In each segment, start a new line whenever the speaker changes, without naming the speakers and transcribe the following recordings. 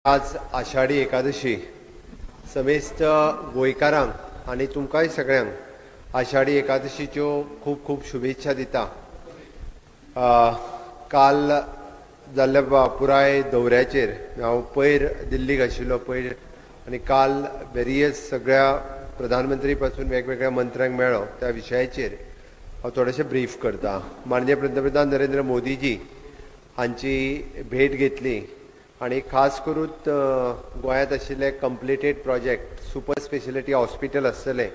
आज आषाढी एकादशी समेस्त गोंयकारांक आनी तुमकांय सगळ्यांक आषाढी एकादशीच्यो खूब खूब शुभेच्छा दिता. काल जाल्ल्या पुराय दौऱ्याचेर हांव पयर दिल्लीक आशिल्लो पयर आनी काल वेरियस सगळ्या प्रधानमंत्री पासून वेगवेगळ्या मंत्र्यांक मेळ्ळो. त्या विशयाचेर हांव थोडेशें ब्रीफ करता. माननीय पंतप्रधान नरेंद्र मोदीजी हांची भेट घेतली आनी खास करून गोंयांत आशिल्ले completed project super speciality hospital आसतलें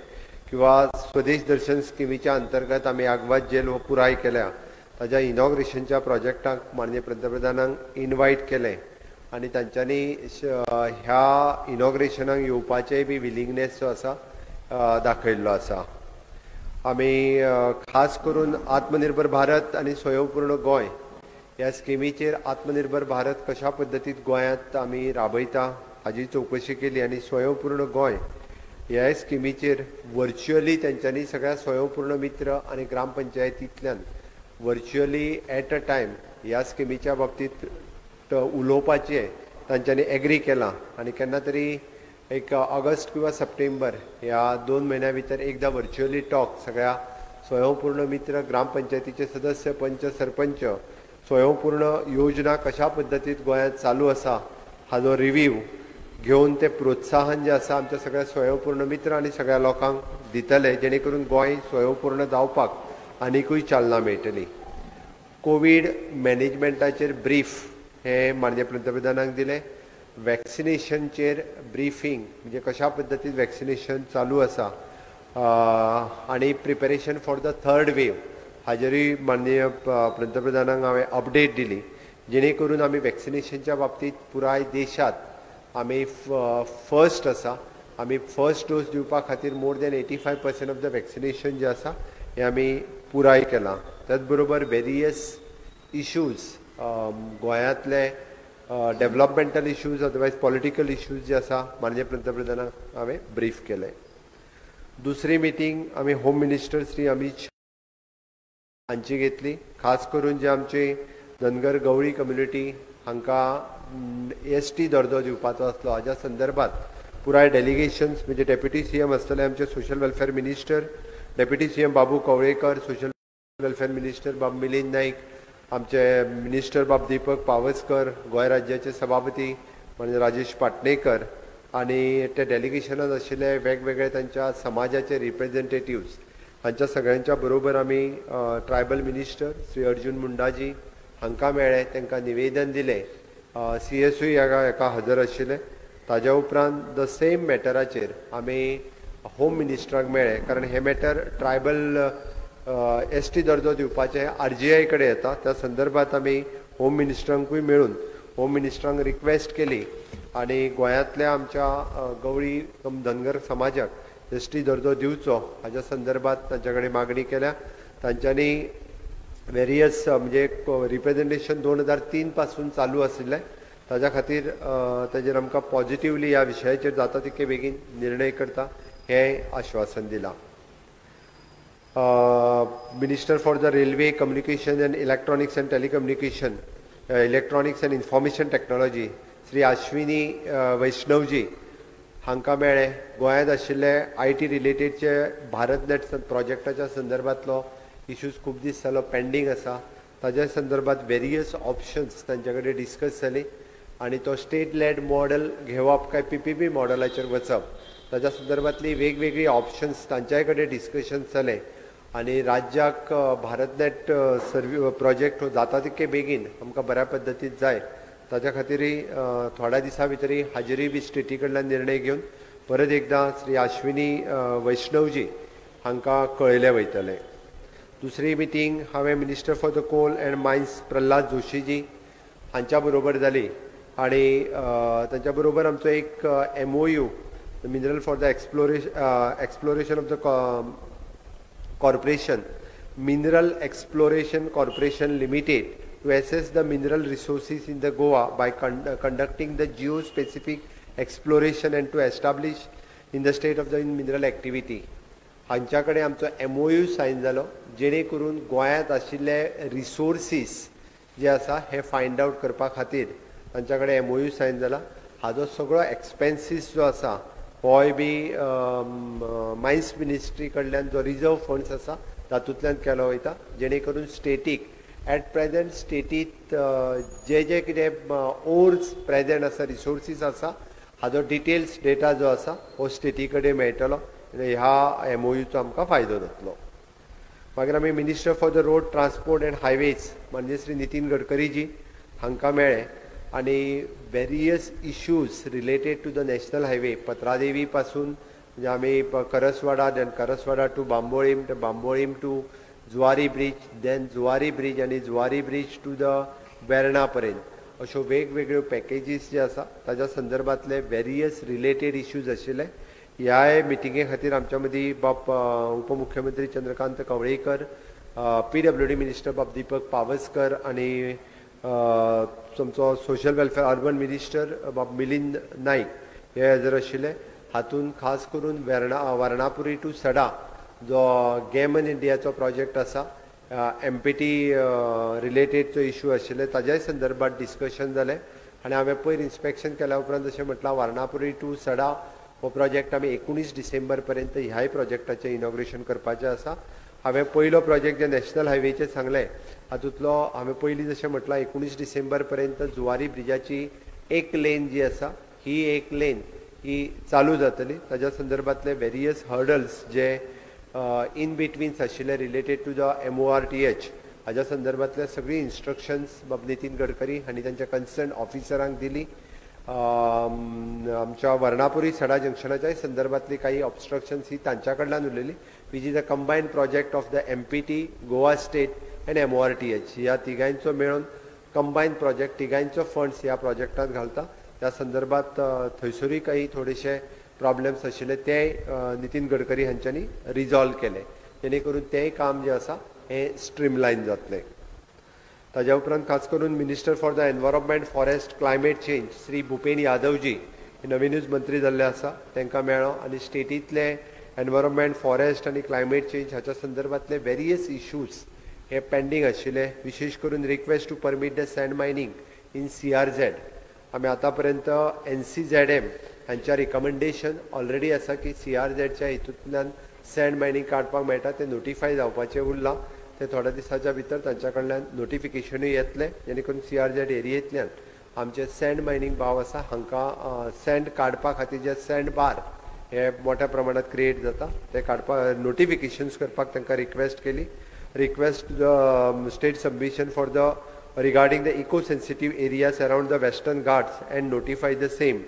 किंवा स्वदेश दर्शन स्किमीच्या अंतर्गत आमी आगवाद जेल हो पुराय केल्या ताज्या इनॉग्रेशनच्या प्रोजेक्टाक माननीय पंतप्रधानांक इनवायट केलें आनी तांच्यांनी ह्या इनॉग्रेशनाक येवपाचेय बी विलिंगनेस जो आसा दाखयल्लो आसा. आमी खास करून आत्मनिर्भर भारत आनी स्वयंपूर्ण गोंय ह्या स्किमीचेर आत्मनिर्भर भारत कशा पद्दतीन गोंयांत आमी राबयता हाजी चवकशी केली आनी स्वयंपूर्ण गोंय ह्या स्किमीचेर वर्च्युअली तेंच्यांनी सगळ्या स्वयंपूर्ण मित्र आनी ग्रामपंचायतींतल्यान वर्च्युअली एट अ टायम ह्या स्किमीच्या बाबतींत उलोवपाचें तांच्यांनी एग्री केलां आनी केन्ना तरी एक ऑगस्ट किंवा सप्टेंबर ह्या 2 म्हयन्या भितर एकदां वर्च्युअली टॉक सगळ्या स्वयंपूर्ण मित्र ग्रामपंचायतीचे सदस्य पंच सरपंच स्वयंपूर्ण योजना कशा पद्दतीन गोंयांत चालू आसा हाजो रिव्यू घेवन ते प्रोत्साहन जे आसा आमच्या सगळ्या स्वयंपूर्ण मित्र आनी सगळ्या लोकांक दितले जेणे करून गोंय स्वयंपूर्ण जावपाक आनिकूय चालना मेळटली. कोवीड मॅनेजमेंटाचेर ब्रीफ हें माननीय पंतप्रधानांक दिलें. वॅक्सिनेशनचेर ब्रिफींग म्हणजे कशा पद्दतीन वॅक्सिनेशन चालू आसा आनी preparation for the third wave हाजेरूय माननीय पंतप्रधानांक हांवें अपडेट दिली जेणे करून आमी वॅक्सिनेशनच्या बाबतींत पुराय देशांत आमी फर्स्ट आसा. आमी फर्स्ट डोस दिवपा खातीर more than 85% of the vaccination जें आसा हें आमी पुराय केलां. त्याच बरोबर वेरियस इश्यूज गोंयांतले developmental issues otherwise political issues जे आसा माननीय पंतप्रधानांक हांवें ब्रीफ केलें. दुसरी मिटींग आमी होम मिनिस्टर श्री अमीत हांची घेतली. खास करून जे आमचे धनगर गवळी कम्युनिटी हांकां एस टी दर्जो दिवपाचो आसलो हाज्या संदर्भात पुराय डेलिगेशन्स म्हणजे डेप्युटी सीएम आसतले आमचे social welfare minister deputy CM Babu Kavlekar, social welfare minister बाब मिलिंद नाईक, आमचे मिनिस्टर बाब दीपक पावसकर, गोंय राज्याचे सभापती म्हणजे राजेश पाटणेकर आनी ते डेलिगेशनात आशिल्ले वेगवेगळे तांच्या समाजाचे रिप्रेझेंटेटिव्स हांच्या सगळ्यांच्या बरोबर आमी ट्रायबल मिनिस्टर श्री अर्जुन मुंडाजी हांकां मेळ्ळे, तांकां निवेदन दिलें. सीएसूय ह्या हजर आशिल्ले. ताज्या उपरांत the same मॅटराचेर आमी होम मिनिस्टराक मेळ्ळे कारण हें मॅटर ट्रायबल एस टी दर्जो दिवपाचें आरजीआय कडेन येता. त्या संदर्भात आमी होम मिनिस्टरांकूय मेळून होम मिनिस्टरांक रिक्वेस्ट केली आनी गोंयांतल्या आमच्या गवळी धनगर समाजाक एस टी दर्जो दिवचो हाज्या संदर्भात तांच्या कडेन मागणी केल्या. तांच्यांनी वेरियस म्हणजे रिप्रेझेंटेशन 2003 पासून चालू आशिल्लें ताज्या खातीर ताजेर आमकां पॉझिटिवली ह्या विशयाचेर जाता तितके बेगीन निर्णय करता हें आश्वासन दिलां. Minister for the railway communication and electronics and telecommunication electronics and information technology Shri Ashwini Vaishnawji हांकां मेळ्ळे. गोंयांत आशिल्ले I T रिलेटेडचे भारत नेट प्रोजेक्टाच्या संदर्भातलो इश्यूज खूब दीस जालो पेंडींग आसा ताज्या संदर्भात वेरियस ऑप्शन्स तांच्या कडेन डिस्कस जाली आनी तो स्टेट लॅड मॉडल घेवप काय पीपीपी मॉडलाचेर वचप ताज्या संदर्भातली वेगवेगळी ऑप्शन्स तांच्याय कडेन डिस्कशन जालें आनी राज्याक भारत नेट सर्वी प्रोजेक्ट जाता तितके बेगीन आमकां बऱ्या पद्दतीन जाय ताज्या खातीरय थोड्या दिसां भितरय हाजेरूय बी स्टेटी कडल्यान निर्णय घेवन परत एकदां श्री आश्विनी वैष्णवजी हांकां कळयलें वयतलें. दुसरी मिटींग हांवें minister for the coal and mines Pralhad Joshiji हांच्या बरोबर जाली आनी तांच्या बरोबर आमचो एक MOU mineral for the exploration of the corporation mineral exploration corporation limited to assess the mineral resources in the Goa by conducting the geo-specific exploration and to establish in the state of the mineral activity. हांच्या कडेन आमचो MOU sign जालो जेणे करून गोंयांत आशिल्ले resources जे आसा हे फायंड आवट करपा खातीर तांच्या कडेन एमओयू सायन जाला. हाजो सगळो एक्सपेन्सीस जो आसा होय बी मायन्स मिनिस्ट्री कडल्यान जो रिजर्व फंड्स आसा तातूंतल्यान केलो वयता, जेणे करून स्टेटीक एट प्रेजेंट स्टेटीत जे जे कितें ओर्स प्रेजेंट आसा, रिसोर्सीस आसा, हाजो डिटेल्स डेटा जो आसा हो स्टेटी कडेन मेळटलो. ह्या एमओयूचो आमकां फायदो जातलो. मागीर आमी minister for the road transport and highways म्हणजे श्री नितीन गडकरीजी हांकां मेळ्ळे आनी various issues related to the national highway Patradevi पासून म्हणजे आमी Karaswada, then Karaswada to Bambolim, Bambolim to Zuari bridge, then Zuari bridge आनी Zuari bridge to the Verna पर्यंत अश्यो वेगवेगळ्यो पॅकेजीस जे आसा ताज्या संदर्भातले वेरियस रिलेटेड इश्यूज आशिल्ले. ह्याय मिटिंगे खातीर आमच्या मदीं बाब उपमुख्यमंत्री चंद्रकांत कवळेकर, पीडब्ल्यूडी मिनिस्टर बाब दीपक पावसकर आनी तुमचो सोशल वेलफेअर अर्बन मिनिस्टर बाब मिलिंद नाईक हे हजर आशिल्ले. हातूंत खास करून वारणापुरी टू सडा जो गॅमन इंडियाचो प्रोजेक्ट आसा, एमपीटी रिलेटेड जो इशू आशिल्ले ताज्याय संदर्भात डिस्कशन जालें. आनी हांवें पयर इन्स्पेक्शन केल्या उपरांत जशें म्हटलां वारणापुरी टू सडा हो प्रोजेक्ट आमी 19 डिसेंबर पर्यंत ह्याय प्रोजेक्टाचें इनॉग्रेशन करपाचें आसा. हांवें पयलो प्रोजेक्ट जे नॅशनल हायवेचें सांगलें हातूंतलो हांवें पयलीं जशें म्हटलां 19 डिसेंबर पर्यंत जुवारी ब्रिजाची एक लेन जी आसा ही एक लेन ही चालू जातली. ताज्या संदर्भातले वेरियस हर्डल्स जे इन बिटवीन्स आशिल्ले रिलेटेड टू the MORTH हाज्या संदर्भातले सगळीं इन्स्ट्रक्शन्स बाब नितीन गडकरी हांणी तांच्या कन्सर्न ऑफिसरांक दिली. आमच्या वर्णापुरी सडा जंक्शनाच्याय संदर्भातली काही ऑब्स्ट्रक्शन्स ही तांच्या कडल्यान उरलेली, which is a combined project of the MPT, Goa state and MORTH. ह्या तिगांचो मेळून कंबायन प्रोजेक्ट, तिगांचो फंड्स ह्या प्रोजेक्टात घालता. त्या संदर्भात थंयसरूय काही थोडेशे प्रॉब्लेम्स आशिल्ले ते नितीन गडकरी हांच्यांनी रिजॉल्व केले, जेणे करून तेंय काम जें आसा हें स्ट्रीमलायन जातलें. ताज्या उपरांत खास करून minister for the environment forest climate change Shri Bhupen Yadavji हे नवीनूच मंत्री जाल्ले आसा तांकां मेळ्ळो आनी स्टेटींतले एनवायरमेंट फॉरेस्ट आनी क्लायमेट चेंज हाच्या संदर्भातले वेरियस इश्यूज हे पेंडींग आशिल्ले, विशेष करून request to permit the sand mining in CRZ. आमी आतां पर्यंत NCZM हांच्या रिकमेंडेशन ऑलरेडी आसा की CRZच्या हितूंतल्यान सँड मायनींग काडपाक मेळटा, तें नोटिफाय जावपाचें उरलां. ते थोड्या दिसाच्या भितर तांच्या कडल्यान नोटिफिकेशनूय येतलें, जेणे करून CRZ एरियेंतल्यान आमचे सँड मायनींग भाव आसा हांकां सँड काडपा खातीर जे सँड बार हे मोठ्या प्रमाणात क्रिएट जाता ते काडपाक नोटिफिकेशन्स करपाक तांकां रिक्वेस्ट केली. Request state submission for the regarding the eco sensitive areas around the western Ghats and notify the same.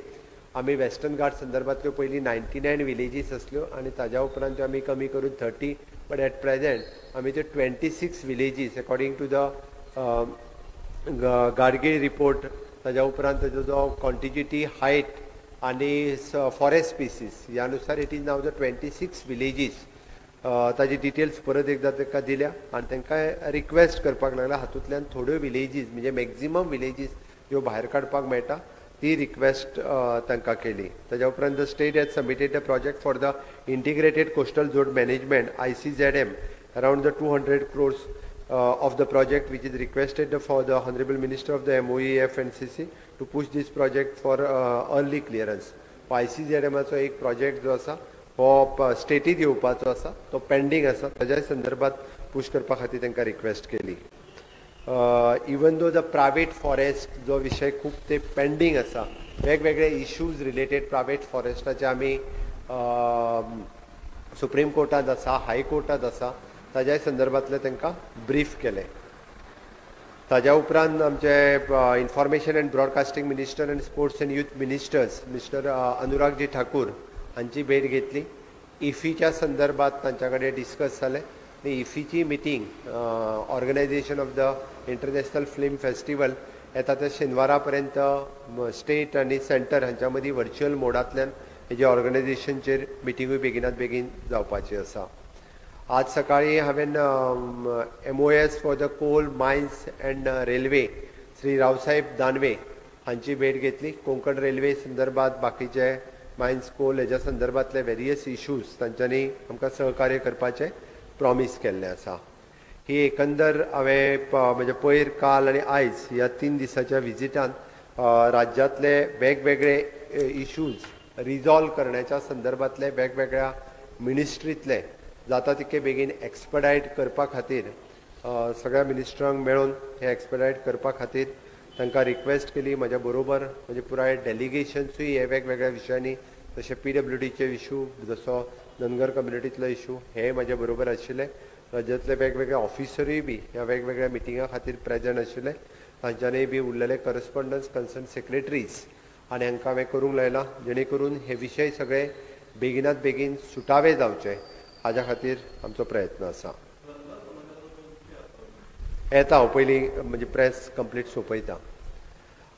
आमी वेस्टर्न घाट संदर्भातल्यो पयलीं 99 विलेजीस आसल्यो आनी ताज्या उपरांत त्यो आमी कमी करून 30, बट एट प्रेजेंट आमी त्यो 26 villages according to the Gadgil report, ताज्या उपरांत ताजो जो क्वॉन्टिटी हायट आनी फॉरेस्ट स्पिसीस ह्या नुसार it is now the 26 villages. ताजी डिटेल्स परत एकदां तांकां दिल्या आनी तांकां रिक्वेस्ट करपाक लागला हातूंतल्यान थोड्यो विलेजीस म्हणजे मॅक्झिमम विलेजीस ज्यो भायर काडपाक मेळटा ती रिक्वेस्ट तांकां केली. ताज्या उपरांत the state has submitted the project for the integrated coastal zone management ICZM around the 200 crores of the project, which is requested for the honourable minister of the MOEF and CC to push this project for early clearance. ICZMाचो एक project जो आसा हो स्टेटीत येवपाचो आसा, तो pending आसा, ताज्या संदर्भात पुश करपा खातीर तांकां रिक्वेस्ट केली. Even though the private forest जो विशय खूब ते पेंडींग आसा, वेगवेगळे इश्यूज रिलेटेड प्रायवेट फॉरेस्टाचे आमी सुप्रीम कोर्टांत आसा, हाय कोर्टांत आसा, ताज्या संदर्भातले तांकां ब्रीफ केलें. ताज्या उपरांत आमचे information and broadcasting minister and sports and youth ministers mister Anuragji Thakur हांची भेट घेतली. इफीच्या संदर्भात तांच्या कडेन डिस्कस जालें आनी इफीची meeting organisation of the international film festival येता त्या शेनवारा पर्यंत स्टेट आनी सेंटर हांच्या मदीं व्हर्च्युअल मोडांतल्यान हेजे ऑर्गनायझेशनचेर मिटिंगूय बेगिनात बेगीन जावपाची आसा. आज सकाळी हांवें MOS for the coal mines and railway Shri Raosaheb Danve हांची भेट घेतली. कोंकण रेल्वे संदर्भात बाकीचे मायन्स कोल हेज्या संदर्भातले वेरियस इश्यूज तांच्यांनी आमकां सहकार्य करपाचें प्रॉमीस केल्लें आसा. ही एकंदर हांवें म्हणजे पयर, काल आनी आयज ह्या 3 दिसाच्या विजिटान राज्यांतले वेगवेगळे इश्यूज रिजॉल्व करण्याच्या संदर्भातले वेगवेगळ्या मिनिस्ट्रीतले जाता तितके बेगीन एक्सपडायट करपा खातीर सगळ्या मिनिस्टरांक मेळून हे एक्सपडायट करपा खातीर तांकां रिक्वेस्ट केली. म्हज्या बरोबर म्हणजे पुराय डेलिगेशन्सूय हे वेगवेगळ्या विशयांनी, जशे पीडब्ल्यूडीचे इशू, जसो धनगर कम्युनिटींतलो इशू, हे म्हज्या बरोबर आशिल्ले. राज्यांतले वेगवेगळे ऑफिसरूय बी ह्या वेगवेगळ्या मिटिंगा खातीर प्रेजंट आशिल्ले. तांच्यांनी बी उरलेले करस्पॉन्डन्स कन्सर्न सेक्रेटरीज आनी हांकां हांवें करूंक लायलां, जेणे करून हे विशय सगळे बेगिनात बेगीन सुटावे जावचे हाज्या खातीर आमचो प्रयत्न आसा. येता हांव पयलीं म्हणजे प्रेस कंप्लीट सोंपयता.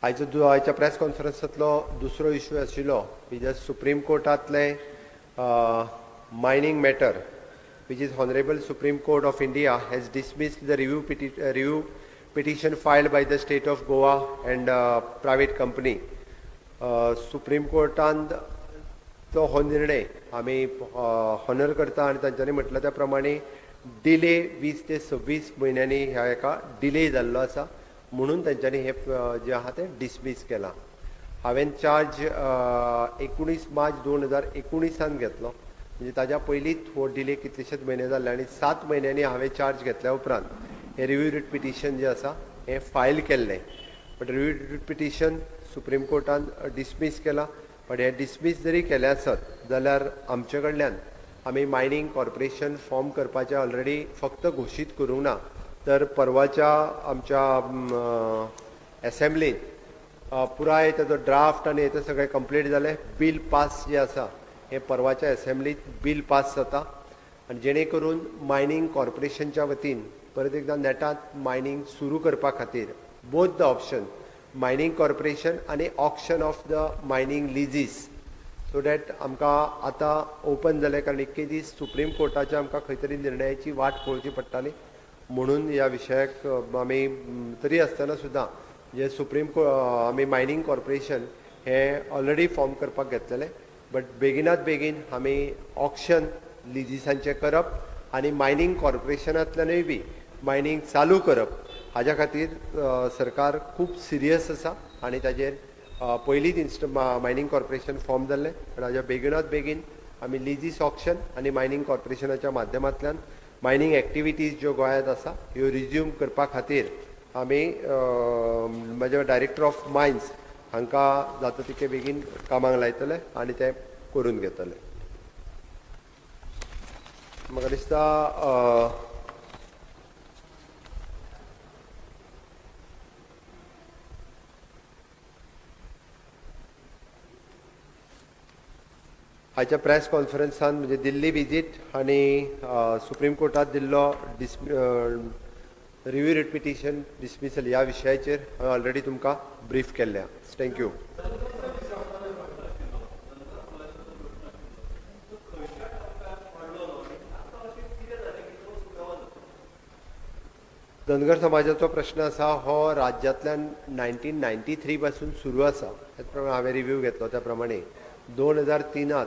आयच्या प्रेस कॉन्फरन्सांतलो दुसरो इशू आशिल्लो म्हणजे supreme कोर्टांतले mining matter, which is Honorable Supreme Court of India has dismissed the review petition filed by the state of Goa and private company. Supreme कोर्टान तो हो निर्णय आमी हॉनर करता आनी तांच्यांनी म्हटलें त्या प्रमाणे डिले 20 ते 26 म्हयन्यांनी ह्या हेका डिले जाल्लो आसा म्हणून तांच्यांनी हे जे आहा तें डिसमीस केलां. हांवें चार्ज 19 मार्च 2019 घेतलो, म्हणजे ताज्या पयलींच हो डिले कितलेशेच म्हयने जाल्ले आनी 7 म्हयन्यांनी हांवें चार्ज घेतल्या उपरांत हें रिव्यू रिट पिटिशन जें आसा हें फायल केल्लें. But review writ petition supreme कोर्टान डिसमीस केलां. बट हें डिसमीस जरी केलें आसत जाल्यार आमचे कडल्यान आमी मायनींग कॉर्पोरेशन फॉर्म करपाचें ऑलरेडी फक्त घोशीत करूंक ना, तर परवाच्या आमच्या एसेंब्लीन पुराय ताजो ड्राफ्ट आनी हें सगळें कंप्लीट जालें. बील पास जें आसा हें परवाच्या एसेंब्लीत बील पास जाता आनी जेणे करून मायनींग कॉर्पोरेशनच्या वतीन परत एकदां नेटांत मायनींग सुरू करपा खातीर both the option, mining corporation आनी auction of the mining leases, so that आमकां आतां ओपन जालें. कारण इतके दीस सुप्रीम कोर्टाच्या आमकां खंय तरी निर्णयाची वाट पळोवची पडटाली म्हणून ह्या विशयाक आमी तरी आसतना सुद्दां जे सुप्रीम आमी मायनींग कॉर्पोरेशन हें ऑलरेडी फॉर्म करपाक घेतलेलें. बट बेगिनात बेगीन आमी ऑक्शन लिजीसांचें करप आनी मायनींग कॉर्पोरेशनांतल्यानूय बी मायनींग चालू करप हाज्या खातीर सरकार खूब सिरियस आसा आनी ताजेर पयलींच मायनींग कॉर्पोरेशन फॉर्म जाल्लें. पण हाज्या बेगिनात बेगीन आमी लिजीस ऑक्शन आनी मायनींग कॉर्पोरेशनाच्या माध्यमांतल्यान मायनींग एक्टिविटीज ज्यो गोंयांत आसा ह्यो रिज्यूम करपा खातीर आमी म्हजे डायरेक्टर ऑफ मायन्स हांकां जाता तितके बेगीन कामाक लायतले आनी ते करून घेतले. म्हाका दिसता आयच्या प्रेस कॉन्फरन्सान म्हणजे दिल्ली विजीट आनी सुप्रीम कोर्टात दिल्लो रिव्यू रिट पिटिशन डिसमिसल ह्या विशयाचेर हांवें ऑलरेडी तुमकां ब्रीफ केल्लें. Thank you. Dhangar समाजाचो प्रश्न आसा हो राज्यांतल्यान 1993 पासून सुरू आसा. त्याच प्रमाणे हांवें रिव्यू घेतलो त्या प्रमाणे 2003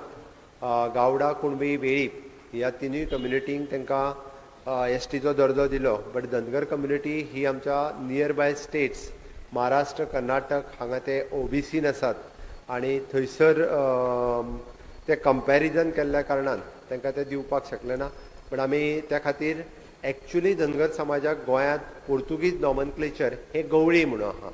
गावडा, कुणबी, वेळीप ह्या तिनूय कम्युनिटींक तांकां एसटीचो दर्जो दिलो. बट धनगर कम्युनिटी ही आमच्या near by states Maharashtra, Karnataka हांगा ते ओबीसीन आसात आनी थंयसर ते कंपॅरिजन केल्ल्या कारणान तांकां ते दिवपाक शकले ना. बट आमी त्या खातीर एक्चुली धनगर समाजाक गोंयांत पोर्तुगीज नॉमनक्लेचर हें गवळी म्हणून आहा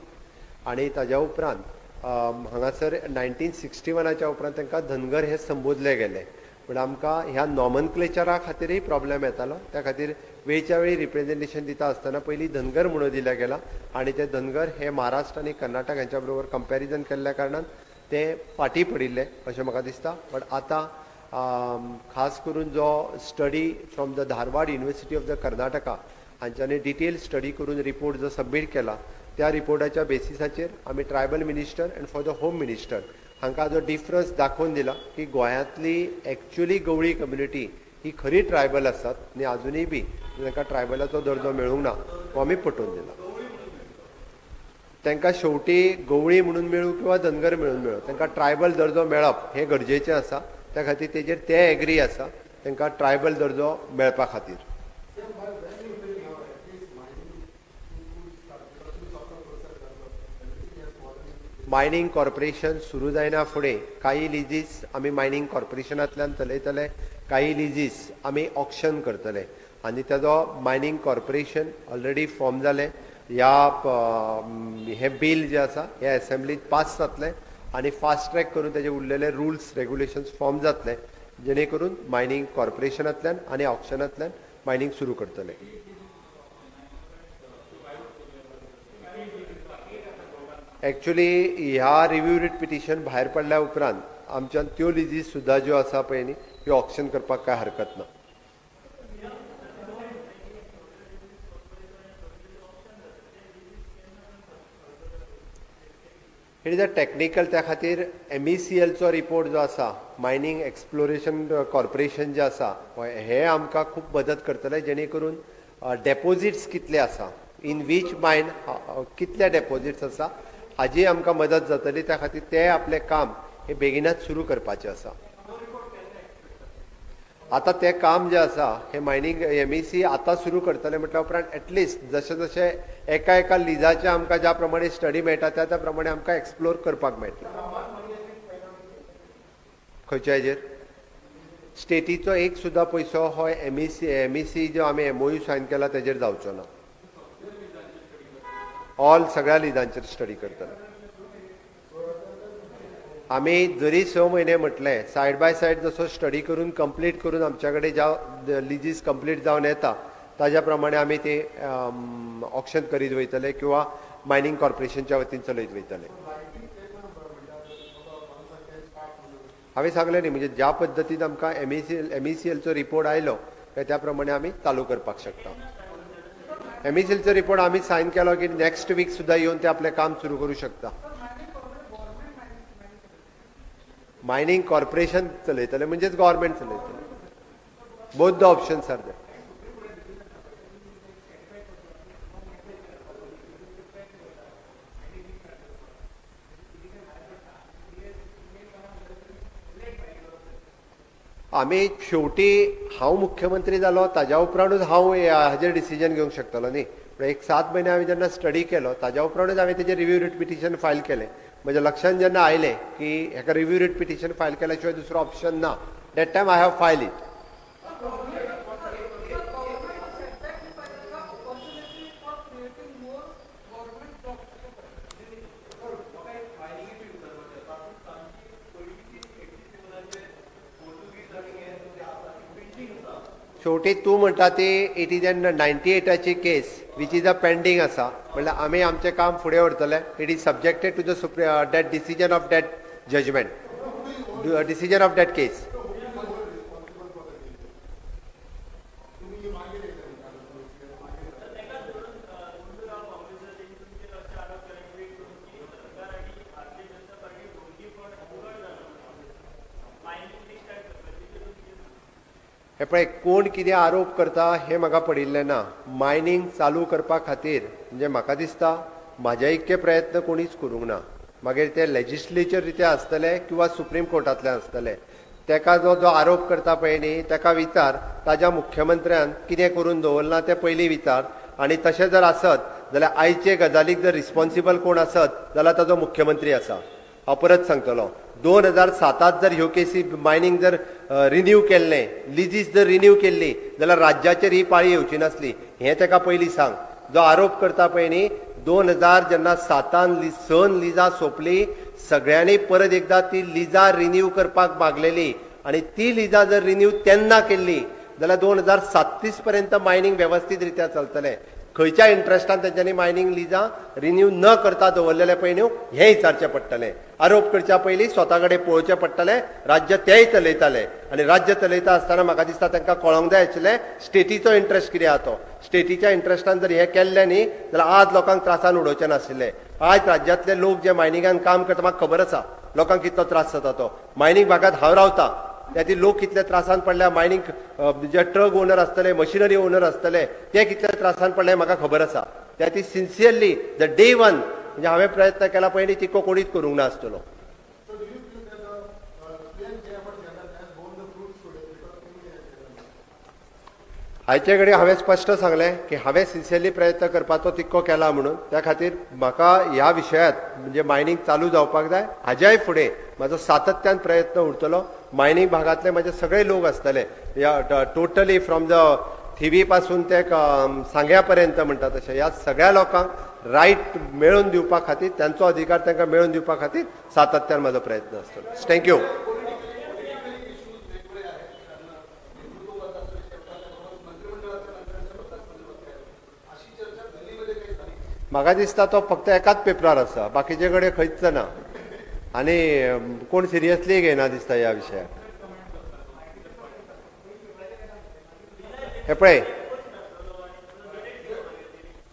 आनी ताज्या उपरांत हांगासर 1961 उपरांत तांकां धनगर हे संबोधले गेले. पूण आमकां ह्या नॉमनक्लेचरा खातीरय प्रॉब्लेम येतालो. त्या खातीर वेळच्या वेळी रिप्रेजेंटेशन दिता आसतना पयलीं धनगर म्हणून दिल्या गेला आनी ते धनगर हे महाराष्ट्र आनी कर्नाटक हांच्या बरोबर कंपॅरिजन केल्ल्या कारणान ते फाटीं पडिल्ले अशें म्हाका दिसता. बट आतां खास करून जो study from the Dharwad university of the Karnataka हांच्यांनी detail study करून रिपोर्ट जो सबमीट केला त्या रिपोर्टाच्या बेसिसाचेर आमी tribal minister and for the home minister हांकां जो डिफरन्स दाखोवन दिला की गोंयांतली एक्चुली गवळी कम्युनिटी ही खरी ट्रायबल आसात आनी आजुनूय बी तांकां ट्रायबलाचो दर्जो मेळूंक ना हो आमी पटोवन दिला. तांकां शेवटी गवळी म्हणून मेळूं किंवा धनगर म्हणून मेळूं, तांकां ट्रायबल दर्जो मेळप हें गरजेचें आसा. त्या खातीर तेजेर ते एग्री आसा तांकां ट्रायबल दर्जो मेळपा खातीर. मायनींग कॉर्पोरेशन सुरू जायना फुडें काही लिजीस आमी मायनींग कॉर्पोरेशनांतल्यान चलयतले, काही लिजीस आमी ऑक्शन करतले आनी ताजो मायनींग कॉर्पोरेशन ऑलरेडी फॉर्म जालें. ह्या हें बील जें आसा हें एसेंब्लीत पास जातलें आनी फास्ट ट्रॅक करून तेजे उरलेले रुल्स रेगुलेशन्स फॉर्म जातले, जेणे करून मायनींग कॉर्पोरेशनांतल्यान आनी ऑक्शनांतल्यान मायनींग सुरू करतले. एक्चुली ह्या रिव्यू रिट पिटिशन भायर पडल्या उपरांत आमच्यान त्यो लिजीस सुद्दां ज्यो आसा पळय न्ही त्यो ऑक्शन करपाक कांय हरकत ना. It is a technical, त्या खातीर MECLचो रिपोर्ट जो आसा, मायनींग एक्सप्लोरेशन कॉर्पोरेशन जें आसा हें आमकां खूब मदत करतलें, जेणे करून डेपोजिट्स कितले आसा, इन वीच मायन कितले डेपोजिट्स आसा हाजी आमकां मदत जातली. त्या खातीर ते आपलें काम हे बेगिनाच सुरू करपाचें आसा. आतां तें काम जें आसा हें मायनींग MEC आतां सुरू करतलें म्हटल्या उपरांत एटलिस्ट जशें जशें एका एका लिजाचें आमकां ज्या प्रमाणे स्टडी मेळटा त्या त्या प्रमाणे आमकां एक्सप्लोर करपाक मेळटलें. खंयच्या हेजेर स्टेटीचो एक सुद्दां पयसो हो MEC जो आमी MOU sign केला तेजेर जावचो ना. ऑल सगळ्या लिजांचेर स्टडी करतले आमी. जरी 6 म्हयने म्हटलें, सायड बाय सायड जसो स्टडी करून कंप्लीट करून आमच्या कडेन ज्या लिजीस कंप्लीट जावन येता ताज्या प्रमाणे आमी ते ऑक्शन करीत वयतले किंवा मायनींग कॉर्पोरेशनच्या वतीन चलयत वयतले. हांवें सांगलें न्ही, म्हणजे ज्या पद्दतीन आमकां MECLचो रिपोर्ट आयलो त्या प्रमाणे आमी चालू करपाक शकता. MECLचो रिपोर्ट आमी सायन केलो की नेक्स्ट वीक सुद्दां येवन ते आपलें काम सुरू करूं शकता. मायनींग कॉर्पोरेशन चलयतले म्हणजेच government चलयतले. Both the options are there. आमी शेवटी हांव मुख्यमंत्री जालो ताज्या उपरांतूच हांव हाजेर डिसिजन घेवंक शकतलो न्ही. पूण एक 7 म्हयने हांवें जेन्ना स्टडी केलो ताज्या उपरांतूच हांवें तेजेर रिव्यू रिट पिटिशन फायल केलें. म्हज्या लक्षांत जेन्ना आयलें की हेका रिव्यू रिट पिटिशन फायल केल्या शिवाय दुसरो ऑप्शन ना, that time I have file it. शेवटी तूं म्हणटा ती it is N 98ची case which is a pending आसा, म्हणल्यार आमी आमचें काम फुडें व्हरतले. It is subjected to the that decision of that judgement, decision of that case. हे पळय, कोण कितें आरोप करता हें म्हाका पडिल्लें ना. मायनींग चालू करपा खातीर म्हणजे म्हाका दिसता म्हाज्या इतके प्रयत्न कोणीच करूंक ना. मागीर ते लेजिस्लेचर रित्या आसतले किंवा सुप्रीम कोर्टांतल्यान आसतले, तेका जो जो आरोप करता पळय न्ही तेका विचार ताज्या मुख्यमंत्र्यान कितें करून दवरलां तें पयलीं विचार. आनी तशें जर आसत जाल्यार आयचे गजालीक जर रिस्पोन्सिबल कोण आसत जाल्यार ताजो मुख्यमंत्री आसा. हांव परत सांगतलो, 2007 जर ह्यो केसी मायनींग जर रिन्यू केल्लें, लिजीस जर रिन्यू केल्ली जाल्यार राज्याचेर ही पाळी येवची नासली. हें तेका पयलीं सांग. जो आरोप करता पळय न्ही, 2000 जेन्ना 7 लिजां सोंपली सगळ्यांनी परत एकदां ती लिजां रिन्यू करपाक मागलेली आनी ती लिजां जर रिन्यू तेन्ना केल्ली जाल्यार 2037 पर्यंत मायनींग वेवस्थीत रित्या चलतलें. खंयच्या इंट्रस्टान तेंच्यांनी मायनींग लिजां रिन्यू न करता दवरलेलें पळय न्हू हें विचारचें पडटलें. आरोप करच्या पयलीं स्वता कडेन पळोवचें पडटलें. राज्य तेय चलयताले आनी राज्य चलयता आसतना म्हाका दिसता तांकां कळोंक जाय आशिल्लें स्टेटीचो इंट्रस्ट कितें आहा तो. स्टेटीच्या इंट्रस्टान जर हें केल्लें न्ही जाल्यार आज लोकांक त्रासान उडोवचें नाशिल्लें. आज राज्यांतले लोक जे मायनिंगान काम करता म्हाका खबर आसा लोकांक कितलो त्रास जाता तो. मायनींग भागांत हांव रावता, त्या लोक कितले त्रासान पडल्या, मायनींग जे ट्रक ओनर आसतले, मशिनरी ओनर आसतले ते कितले त्रासान पडले म्हाका खबर आसा. त्या ती सिन्सियरली the day one म्हणजे हांवें प्रयत्न केला पयलीं तिको कोणीच करूंक ना आसतलो. आयचे कडेन हांवें स्पश्ट सांगलें की हांवें सिन्सियरली प्रयत्न करपाचो तितको केला म्हणून. त्या खातीर म्हाका ह्या विशयांत म्हणजे मायनींग चालू जावपाक जाय, हाज्याय फुडें म्हाजो सातत्यान प्रयत्न उरतलो. मायनींग भागांतले म्हाजे सगळे लोक आसतले, ह्या टोटली फ्रॉम the Thivim पासून ते सांग्या पर्यंत म्हणटा तशें ह्या सगळ्या लोकांक रायट मेळोवन दिवपा खातीर, तांचो अधिकार तांकां मेळोवन दिवपा खातीर सातत्यान म्हाजो प्रयत्न आसतलो. Thank you. म्हाका दिसता तो फक्त एकाच पेपरार आसा, बाकीचे कडेन खंयच ना आनी कोण सिरियसली घेयना दिसता ह्या विशयाक. हे पळय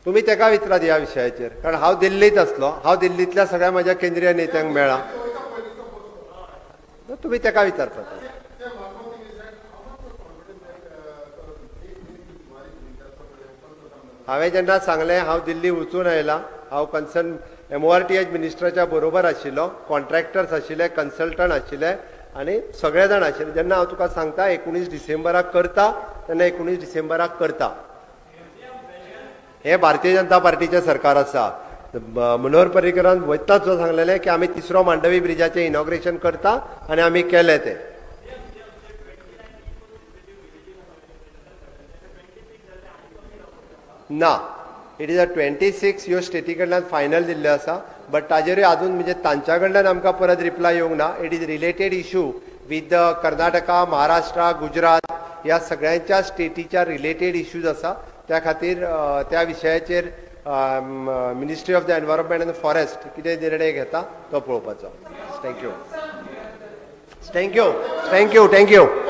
तुमी तेका विचारात ह्या विशयाचेर, कारण हांव दिल्लींत आसलो, हांव दिल्लींतल्या सगळ्या म्हज्या केंद्रीय नेत्यांक मेळ्ळा, तुमी तेका विचारपाचो. हांवें जेन्ना सांगलें हांव दिल्ली वचून आयला, हांव कन्सर्न MORTH मिनिस्टराच्या बरोबर आशिल्लो, कॉन्ट्रॅक्टर्स आशिल्ले, कन्सल्टंट आशिल्ले आनी सगळे जाण आशिल्ले. जेन्ना हांव तुका सांगता 19 डिसेंबराक करता, तेन्ना 19 डिसेंबराक करता. हें भारतीय जनता पार्टीचें सरकार आसा. मनोहर पर्रीकरान वयताच जो सांगलेलें की आमी तिसरो मांडवी ब्रिजाचें इनॉग्रेशन करता आनी आमी केलें तें. ना, it is a 26 ह्यो स्टेटी कडल्यान फायनल दिल्ल्यो आसा, बट ताजेरूय आजून म्हणजे तांच्या कडल्यान आमकां परत रिप्लाय येवंक ना. It is related issue with the Karnataka, Maharashtra, Gujarat ह्या सगळ्यांच्या स्टेटीच्या रिलेटेड इश्यूज आसा. त्या खातीर त्या विशयाचेर ministry of the environment and forest कितें निर्णय घेता तो पळोवपाचो. Thank you, thank you, thank you, thank you.